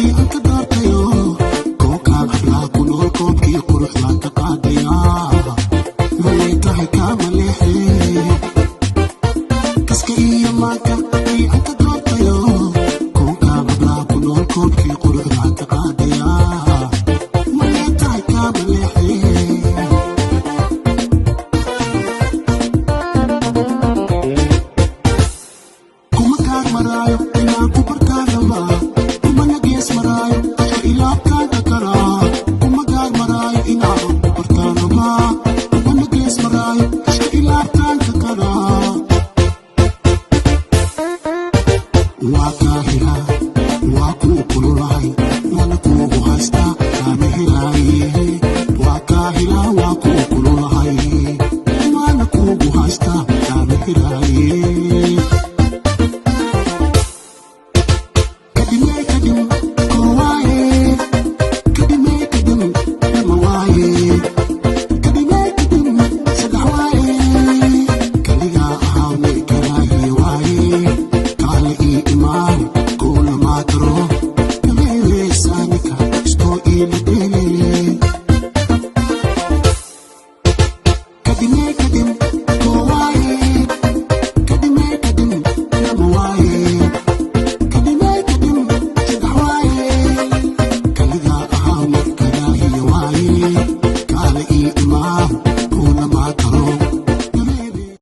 Tii aan ka doortayo, koonkaan hablaa ku nool, koobkii quruxdaa ka qaadaya. Malay tahay kaama leexdee, kaska iyo maanka. Tii aan ka doortayo, koonkaan hablaa ku nool, koobkii quruxdaa ka qaadaya. Malay tahay kaama leexdee. Kuma kaag maraayo inaan ku bartaan rabaa, kumana gees maraayo dadka ilaabtaanka karaa. Kuma gaag maraayo inaan ku bartaan rabaa, kumana gees maraayo dadka ilaabtaanka karaa. Waa kaahiha, waa kuu kulul.